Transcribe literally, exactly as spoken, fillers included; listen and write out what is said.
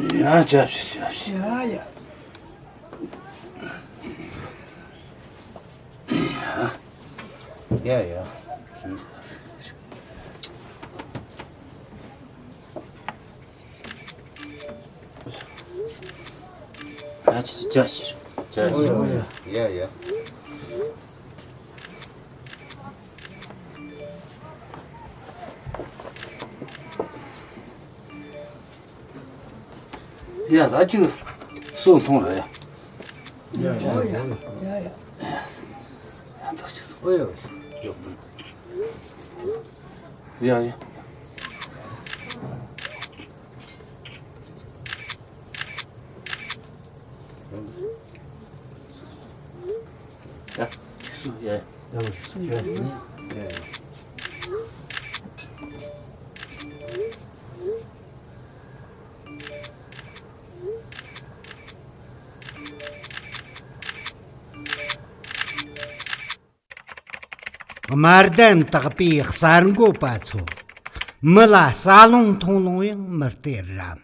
ཡ་ཅབ་ཅིག་ཅབ་ཅིག་ཡ་ཡ། ཡ་ཡ། ཡ་ཅིག་ཅབ་ཅིག་ཅབ་ཅིག་ཡ་ཡ། ཡ་ད་ཅིག་སོ་མཐོང་ར་ཡ། ཡ་ཡ་ཡ་ཡ། ཡ་ད་ཅིག་སོ། ཨོ་ཡ་ཡ་ཡ། ཡ། ཅིག་སོ་ཡ་ཡ། ཡ་ཅིག་སོ་ཡ་ཡ། ཡ་ཡ། དམར་ལྡན་དག་པའི་གསར་འགོད་པ་ཚོ། མི་ལ་ས་ལོང་མཐོང་ལོང་ཡང་མི་སྟེར་རམ།